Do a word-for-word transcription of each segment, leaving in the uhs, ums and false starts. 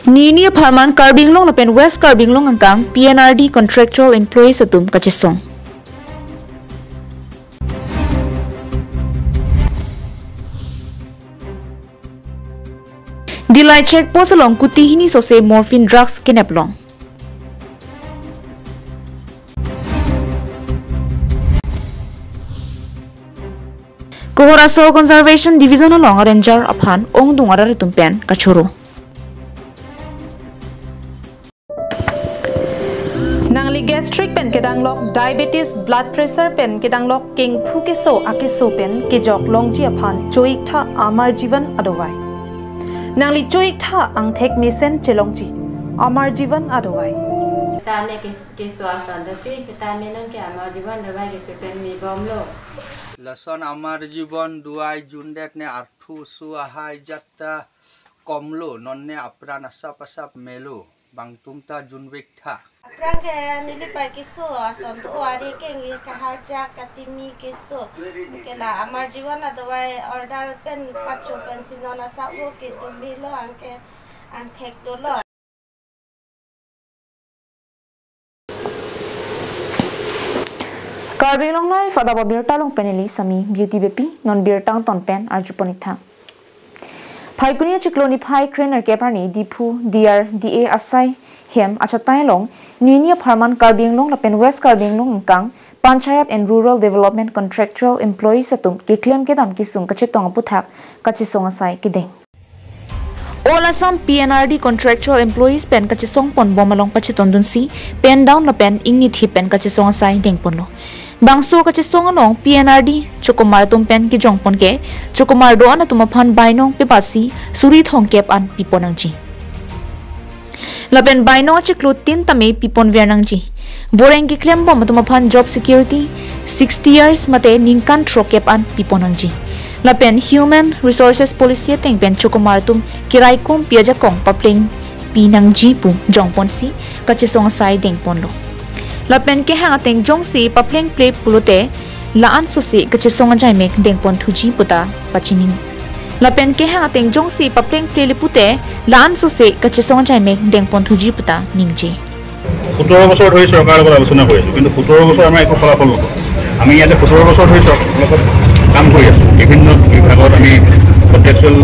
Nini apharman Karbi Anglong lapen West Karbi Anglong angkang P N R D contractual employees atum kachesong. Dillai check post along kuti hini sose morphine drugs kenep long. Kohora Soil Conservation Division along ranger aphan ongdung arat atum pen kachoro. Nangli gastric pen kedanglok, diabetes, blood pressure pen kedanglok, kengphu keso akeso pen kejok longji aphan cho-iktha Amar Jeevan adawai. Nangli cho-iktha angthek mesen chelongji Amar Jeevan adawai. Tame ke keso ason tapi tame nang ke Amar Jeevan adawai kechepen mi bomlo. Lason Amar Jeevan adawai jundet ne arthu su ahai jatta komlo, nonne apran asap asap melo, bangtum ta junvektha. Aphrang ke neli pai keso ason do ari ke ngi kaharja katimi keso. Ke la Amar Jeevan adawai order pen pacho pensi non asap vo ke tumilo anke angthek dolo. Karbi Anglong Live adap abirta along pen neli Sami Beauty Beypi, non birta angton pen arjupon-iktha. Phaikuni achiklo niphai kre-nerkep arni Diphu D R D A asai hem achatai along nini apharman Karbi Anglong lapen West Karbi Anglong angkang Panchayat and Rural Development contractual employees atum keklem kedam kesung kachetong aputhak kachesong asai kedeng. O lason P N R D contractual employees pen kachesong ponbom along pachetondunsi pen down lapen ingnithe pen kachesong asai dengponlo. Bangso kachesong along P N R D chokomar atum pen kejongpon ke chokomar do-an atum aphan bainong pebatsi suri thomkep an pipon nangji. Lapen bainong achiklo tin tame pipon ver nangji. Voreng keklembom atum aphan job security sixty hours mate ningkan throkep an pipon nangji. Lapen Human Resources Policy ateng pen chokomar atum keraikom pi ajakong paplengpi nangji pu jongponsi kachesong asai dengponlo. Lapen kehang ateng jongsi paplengple pulote la-an sose kachesong ajaimek dengponthuji puta pachini. Lapen kehang ateng jongsi paplengplele pute la-an sose kachesong ajaimek dengponthuji puta ningje. সোতৰ বছৰ ধৰি চৰকাৰৰ লগত আলোচনা কৰি আছোঁ, কিন্তু সোতৰ বছৰ আমাৰ একো ফলাফল নহ'ল। আমি ইয়াতে সোতৰ বছৰ ধৰি চৰকাৰৰ লগত কাম কৰি আছোঁ, বিভিন্ন বিভাগত আমি কণ্ট্ৰেকচুৱেল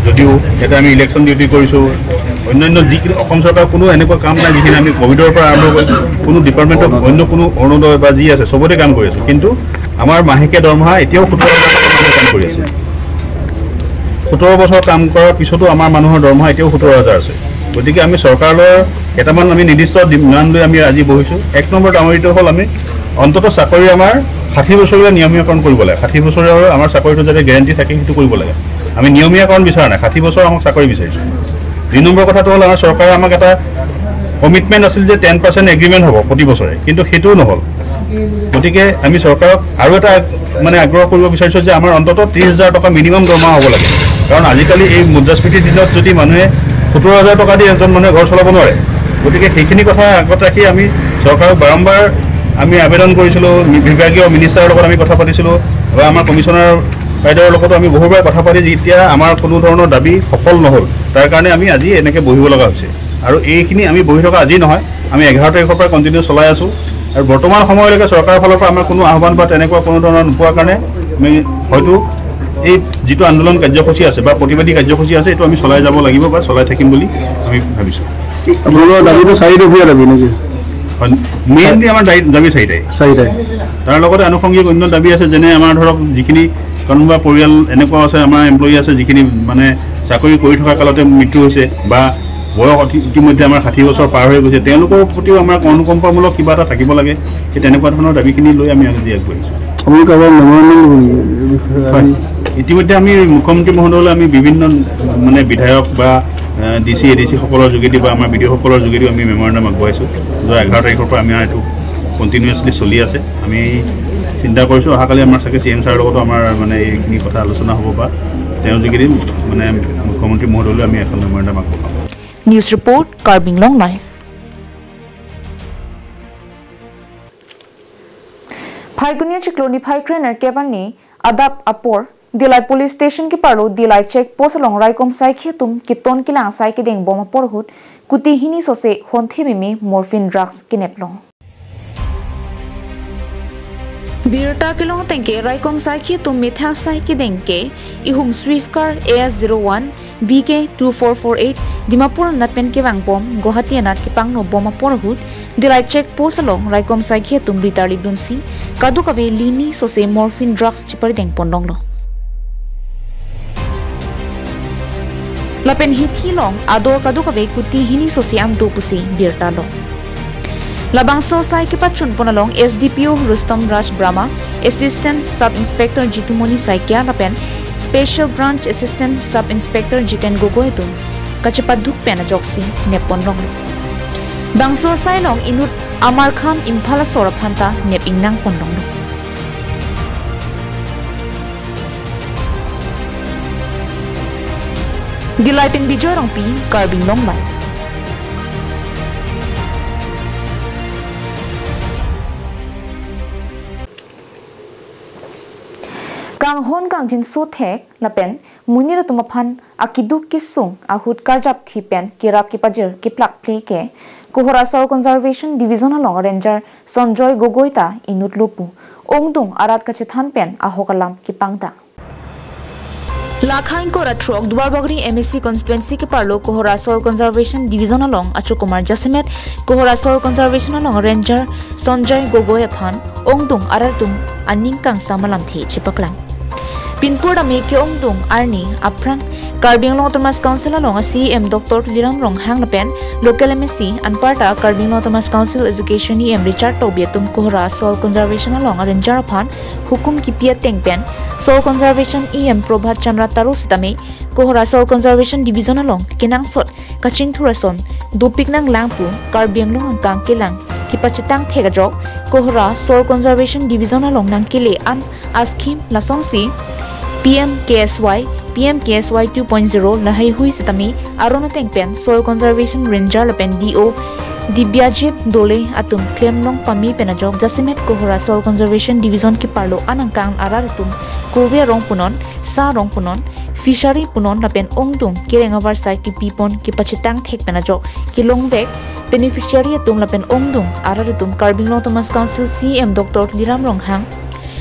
যদিও ইয়াতে আমি ইলেকশ্যন ডিউটি কৰিছোঁ, অন্যান্য যিখিনি অসম চৰকাৰৰ কোনো এনেকুৱা কাম নাই যিখিনি আমি কোভিডৰ পৰা আৰম্ভ কৰি কোনো ডিপাৰ্টমেণ্টত অন্য কোনো অৰুণোদয় বা যি আছে চবতে কাম কৰি আছোঁ, কিন্তু আমাৰ মাহেকীয়া দৰমহা এতিয়াও সোতৰ হাজাৰ টকা আমি কাম কৰি আছোঁ। সোতৰ বছৰ কাম কৰাৰ পিছতো আমাৰ মানুহৰ দৰমহা এতিয়াও সোতৰ হাজাৰ আছে। গতিকে আমি চৰকাৰলৈ কেইটামান আমি নিৰ্দিষ্ট ডিমাণ্ড লৈ আমি আজি বহিছোঁ। এক নম্বৰ ডাঙৰিটো হ'ল আমি অন্ততঃ চাকৰি আমাৰ ষাঠি বছৰীয়া নিয়মীয়াকৰণ কৰিব লাগে। ষাঠি বছৰীয়া আমাৰ চাকৰিটো যাতে গেৰেণ্টি থাকে সেইটো কৰিব লাগে। আমি নিয়মীয়াকৰণ বিচৰা নাই, ষাঠি বছৰ আমাক চাকৰি বিচাৰিছোঁ। দুই নম্বৰ কথাটো হ'ল আমাৰ চৰকাৰে আমাক এটা কমিটমেণ্ট আছিল যে টেন পাৰ্চেণ্ট এগ্ৰিমেণ্ট হ'ব প্ৰতি বছৰে, কিন্তু সেইটোও নহ'ল। গতিকে আমি চৰকাৰক আৰু এটা মানে আগ্ৰহ কৰিব বিচাৰিছোঁ যে আমাৰ অন্ততঃ ত্ৰিছ হাজাৰ টকা মিনিমাম দৰমহা হ'ব লাগে, কাৰণ আজিকালি এই মুদ্ৰাস্ফীতিৰ দিনত যদি মানুহে সোতৰ হাজাৰ টকা দি এজন মানুহে ঘৰ চলাব নোৱাৰে। গতিকে সেইখিনি কথা আগত ৰাখি আমি চৰকাৰক বাৰম্বাৰ আমি আবেদন কৰিছিলোঁ, মি-, বিভাগীয় মিনিষ্টাৰৰ লগত আমি কথা পাতিছিলোঁ বা আমাৰ কমিশ্যনাৰ বাইদেউৰ লগতো আমি বহুবাৰ কথা পাতি যেতিয়া আমাৰ কোনো ধৰণৰ দাবী সফল নহ'ল, তাৰ কাৰণে আমি আজি এনেকে বহিব লগা হৈছে। আৰু এইখিনি আমি বহি থকা আজি নহয়, আমি এঘাৰ তাৰিখৰ পৰা কণ্টিনিউ চলাই আছোঁ। আৰু বৰ্তমান সময়লৈকে চৰকাৰৰ ফালৰ পৰা আমাৰ কোনো আহ্বান বা তেনেকুৱা কোনো ধৰণৰ নোপোৱাৰ কাৰণে আমি হয়তো এই যিটো আন্দোলন কাৰ্যসূচী আছে বা প্ৰতিবাদী কাৰ্যসূচী আছে, এইটো আমি চলাই যাব লাগিব বা চলাই থাকিম বুলি আমি ভাবিছোঁ। আপোনালোকৰ দাবীটো চাৰি দফীয়া দাবী নেকি? হয়, মেইনলি আমাৰ দাবী, দাবী চাৰিটাই। চাৰিটাই। তাৰ লগতে আনুষংগিক অন্য দাবী আছে, যেনে আমাৰ ধৰক যিখিনি কোনোবা পৰিয়াল এনেকুৱা আছে, আমাৰ এমপ্লয়ী আছে যিখিনি মানে চাকৰি কৰি থকা কালতে মৃত্যু হৈছে বা বয়স অতি-, ইতিমধ্যে আমাৰ ষাঠি বছৰ পাৰ হৈ গৈছে, তেওঁলোকৰ প্ৰতিও আমাৰ অনুকম্পামূলক কিবা এটা থাকিব লাগে। সেই তেনেকুৱা ধৰণৰ দাবীখিনি লৈ আমি আজি আগবাঢ়িছোঁ। আপোনালোকে কাৰোবাক মেমৰেণ্ডাম দিব নেকি এই বিষয়ে? হয়। ইতিমধ্যে আমি মুখ্যমন্ত্ৰী মহোদয়লৈ আমি বিভিন্ন মানে বিধায়ক বা, এ, ডি চি, এ ডি চিসকলৰ যোগেদি বা আমাৰ বি ডি অ'সকলৰ যোগেদিও আমি মেমৰেণ্ডাম আগবঢ়াইছোঁ। যোৱা এঘাৰ তাৰিখৰ পৰা আমাৰ এইটো কণ্টিনিউৱাছলি চলি আছে। আমি চিন্তা কৰিছোঁ অহাকালি আমাৰ চাগে চি এম ছাৰৰ লগতো আমাৰ মানে এইখিনি কথা আলোচনা হ'ব বা তেওঁৰ যোগেদি মানে মুখ্যমন্ত্ৰী মহোদয়লৈ আমি এখন মেমৰেণ্ডাম আগবঢ়াম। News report, Karbi Anglong Live. Phaikuni achiklo niphai kre-nerkep arni adap apor Dillai Police Station keparlo Dillai Check Post along raikom saikhi atum keton kelang asai kedeng bom apor ahut kuti hini sose honthe meme morphine drugs kenep long. Birta kelong ateng ke raikom saikhi atum methang asai kedeng ke ihum Swift car A S zero one B K two four four eight Dimapur anat pen kevang bom Guwahati anat kepangno bom apor ahut Dillai Check Post along raikom saikhi atum ritar lipdunsi kadokave lini sose morphine drugs chipari deng pon longlo. Lapen hithi along ador kadokave kuti hini sose an do pusi birta long. Labangso asai kepachun pon along S D P O Rustom Raj Brahma, Assistant Sub Inspector Jitumoni Saikia lapen Special Branch Assistant Sub Inspector Jiten Gogoi atum kachepaduk pen ajoksi nep pon longlo. Bangso asai along inut Amar Khan Imphal asor aphan ta nep ingnang pon longlo. Dillai pen Bijoy Rongpi, Karbi Anglong Live. Kanghon kangjinso thek lapen monit atum aphan akeduk kesung ahut karjapthi pen kerap kepajir keplak phle ke Kohora Soil Conservation Division along Ranger Sanjoy Gogoi ta inut lo pu ongdung arat kachethan pen ahok alam kepangta. Lakhang kora throk Duarbagori M A C constituency keparlo Kohora Soil Conservation Division along achokomar jasemet Kohora Soil Conservation along Ranger Sanjoy Gogoi aphan ongdung arat atum aning kangsam alamthe chepaklang. Pinpur dame ke ongdung arni aphrang Karbi Anglong Autonomous Council along a C E M Doctor Tuliram Ronghang lapen local M A C anparta Karbi Anglong Autonomous Council Education E M Richard Tokbi atum Kohora Soil Conservation along a Ranger aphan hukum kipi ateng pen Soil Conservation E M Prabhat Chandra Taro sitame Kohora Soil Conservation Division along kenangsot kachingthur ason dopik nanglang pu Karbi Anglong angkang kelang kepachetang thek ajok Kohora Soil Conservation Division along nangkele an a scheme lasonsi P M K S Y, P M K S Y two point zero lahaihui sitame aron ateng pen Soil Conservation Ranger lapen D O Dibyajit Dole atum klem long pame pen ajok jasemet Kohora Soil Conservation Division keparlo an angkang arat atum kove arong punon, sa arong punon, fishery punon lapen ongdung kereng avarsai kipi pon kepachetang thek pen ajok kelongvek beneficiary atum lapen ongdung arat atum Karbi Anglong Autonomous Council C E M Doctor Tuliram Ronghang,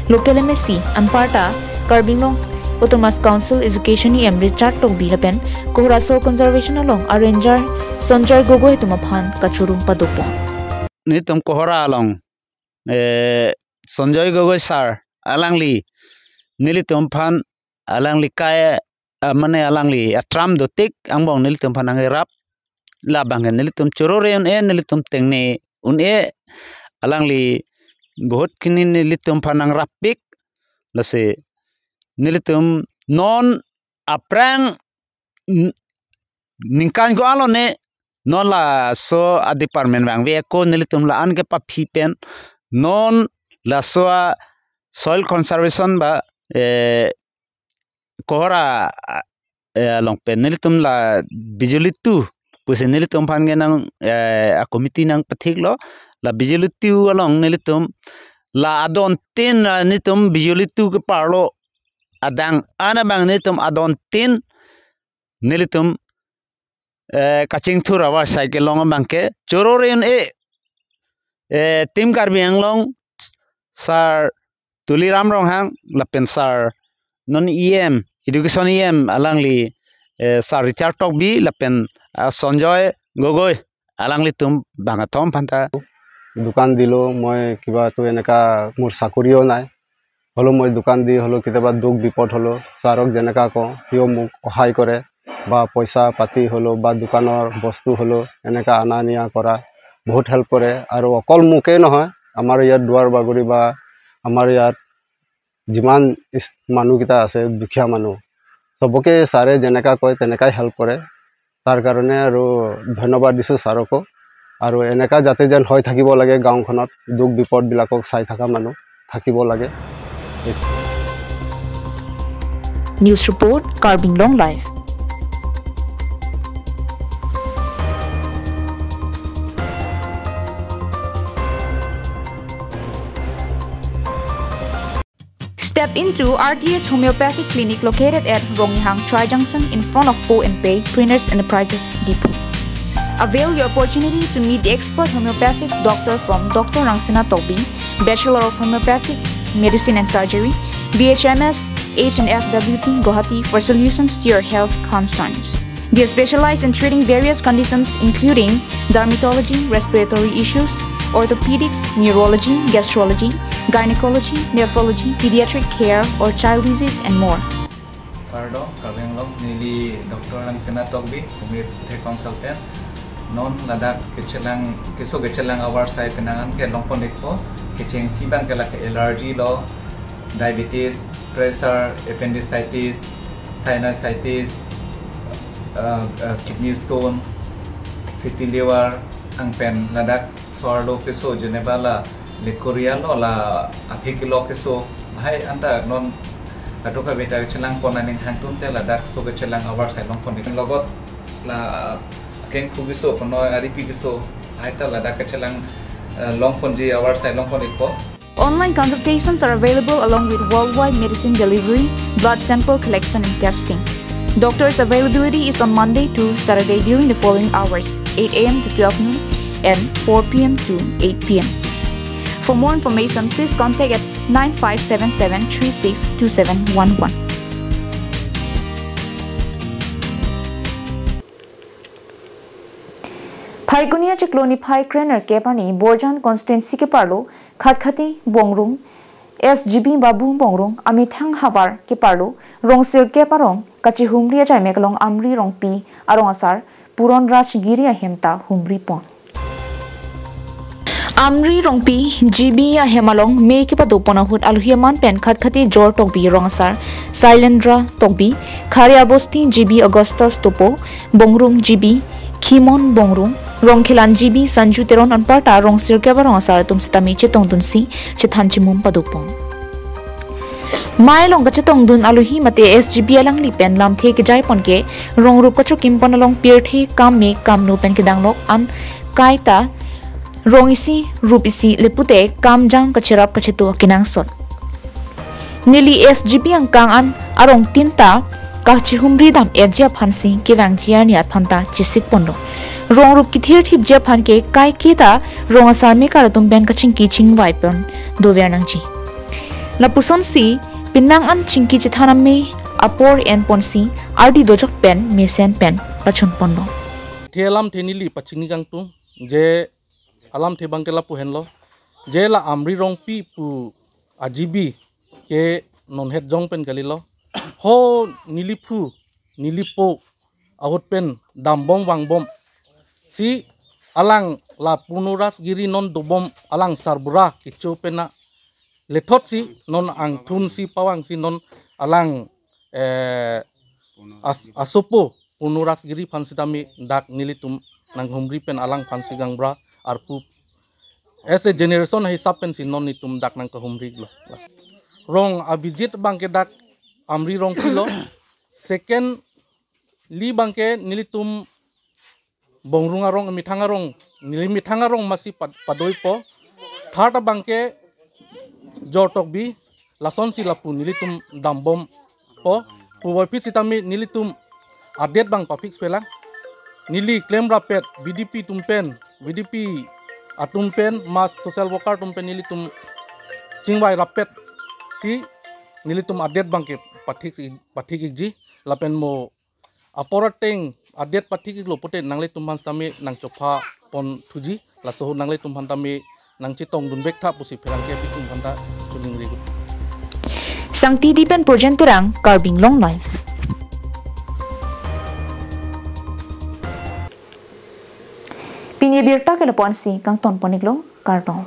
local M A C anparta Karbi Anglong Autonomous Council Education E M Richard Tokbi lapen Kohora Soil Conservation along a Ranger Sanjoy Gogoi atum aphan kachoro padopon. Nelitum Kohora along, eh, Sanjoy Gogoi sir alangli nelitum aphan alangli kai, ah, mane alangli atram dotik angbong nelitum aphan nangrap labang ke nelitum chorore un-e, nelitum tengne un-e, alangli bahut kini nelitum aphan nangrapik, lasi nelitum non aphrang n-, ningkan ko alone non laso a department vangve ako nelitum la-an kepaphi pen non laso a soil conservation ba, eh, Kohora, eh, along pen nelitum la Bijuli two pusi nelitum aphan ke nang, eh, a committee nangpathiklo, la Bijuli two along nelitum la adon tin, la nelitum Bijuli two keparlo adang ana abang nelitum adon tin nelitum, eh, kachingthur avarsai kelong abang ke chorore un-e, eh, Team Karbi Anglong sir Tuliram Ronghang lapen sir non E M, Education E M alangli, eh, sir Richard Tokbi lapen, ah, Sanjoy Gogoi alanglitum bang kethom aphanta. দোকান দিলোঁ মই, কিবাতো এনেকা মোৰ চাকৰিও নাই, হ'লেও মই দোকান দি হ'লেও কেতিয়াবা দুখ বিপদ হ'লেও ছাৰক যেনেকা কওঁ, সিও মোক সহায় কৰে বা পইচা পাতি হ'লেও বা দোকানৰ বস্তু হ'লেও এনেকা অনা নিয়া কৰা বহুত হেল্প কৰে। আৰু অকল মোকেই নহয়, আমাৰ ইয়াত দুৱাৰ বাগৰি বা আমাৰ ইয়াত যিমান ইছ-, মানুহকেইটা আছে, দুখীয়া মানুহ, চবকে ছাৰে যেনেকা কয়, তেনেকাই হেল্প কৰে। তাৰ কাৰণে আৰু ধন্যবাদ দিছোঁ ছাৰকো। আৰু এনেকা যাতে যেন হৈ থাকিব লাগে গাঁওখনত, দুখ বিপদবিলাকক চাই থকা মানুহ থাকিব লাগে। News report, Karbi Anglong Live. Step into R T H Homeopathic Clinic located at Rongihang Tri Junction in front of Po and Pei Printers Enterprises Diphu. Avail your opportunity to meet the expert homeopathic doctor from Doctor Rangsina Tokbi, Bachelor of Homeopathic Medicine and Surgery, B H M S, H and F W T, Guwahati for solutions to your health concerns. They specialize in treating various conditions including dermatology, respiratory issues, orthopedics, neurology, gastrology, gynecology, nephrology, pediatric care, or child disease, and more. Kardom, Karbi Anglong, neli Doctor Rangsina Tokbi, Sumit Health Consultant. Non ladak kechelang, keso kechelang avarsai penang an ke longpon-ikpo, kechengsi abang ke lake allergy lo, diabetes, pressure, appendicitis, sinusitis, uh, uh, kidney stone, fatty liver, anpen ladak so-arlo keso jeneba la leukorrhea lo, la aphi kilo keso. Hai anta non kadokave ta chelangpon aning hangtun te ladak so kechelang avarsai longpon-ik. Logot la akengku keso, konoi aripi keso, hai ta ladak kechelang, eh, longponji avarsai longpon-ikpo. Online consultations are available along with worldwide medicine delivery, blood sample collection and testing. Doctors' availability is on Monday to Saturday during the following hours, eight A M to twelve noon and four P M to eight P M. For more information, please contact at nine five seven seven three six two seven one one. Phaikuni achiklo niphai krenerkep arni Borjan constituency keparlo Khatkhati Bongrung S G B Babu Bongrung amethang havar keparlo rong sirkep arong kachihumri ajaimek along Amri Rongpi arong asar Puron Rajgiri ahem ta humripon. Amri Rongpi G B ahem along me kepadopon ahut alohi aman pen Khatkhati Jor Tokbi rong asar Sailendra Tokbi, Khare Abosti G B Augustus Topo, Bongrung G B Khimon Bongrung, Rongkhelan G B Sanju Teron anparta rong sirkep arong asar atum sitame chetongdunsi chethan chimum padopon. Mei along kachetongdun alohi mate S G B alangli pen lamthe kejaipon ke rong rup kachokimpon along pirthe kam me kam no pen kedanglok an kaita rong isi rup isi le pute kamjang kacherap kacheto akenangsot. Neli S G B angkang an arong tin ta kachihumri dam-etji aphansi kevangji arni aphan ta chesikponlo. Rong rup kethirthipji aphan ke kaiketa rong asar mekar atum pen kachingki chingvaipon dover nangji. Lapusonsi penang an chingki chethan ame apor enponsi ardi dojok pen mesen pen pachunponlo. The alamthe neli pachini kangtung, je alamthe abang ke lapu henlo. Je la Amri Rongpi pu a-G B ke non het jong pen kalilo. Ho neliphu, nelipo ahut pen dambom vangbom si alang la Puron Rajgiri non dobom alang sarbura kecho pen na lethotsi non angthunsi pavangsi non alang, eh, as-, asopo Puron Rajgiri aphan sitame dak nelitum nanghumri pen alang aphansi gaonbura arpu as a generation hisap pensi non netum dak nangkahumrilo. Rong abijit abang ke dak Amri Rongpi lo. Secondly abang ke nelitum Bongrung arong, methang arong, neli methang arong masi pad-, padoipo. Third abang ke Jor Tokbi, lasonsi lapu nelitum dambompo. Puvoiphit sitame nelitum adet abang pa-fix pelang. Neli klem rapet V D P atum pen, V D P atum pen, mass social worker atum pen nelitum chingvai rapetsi nelitum adet abang ke pathik si, pathik-ikji lapen mo apor ateng adet pathik-iklo pute nanglitum aphan sitame nangchophapon thuji, laso ahut nanglitum aphan tame nangchetongdunvek tha pusi pherangke apitum aphan ta choningri-iklo. Sangti di pen Projen Terang, Karbi Anglong Live. Pini abirta ke lapu-ansi kangtonpon-iklo, kardom.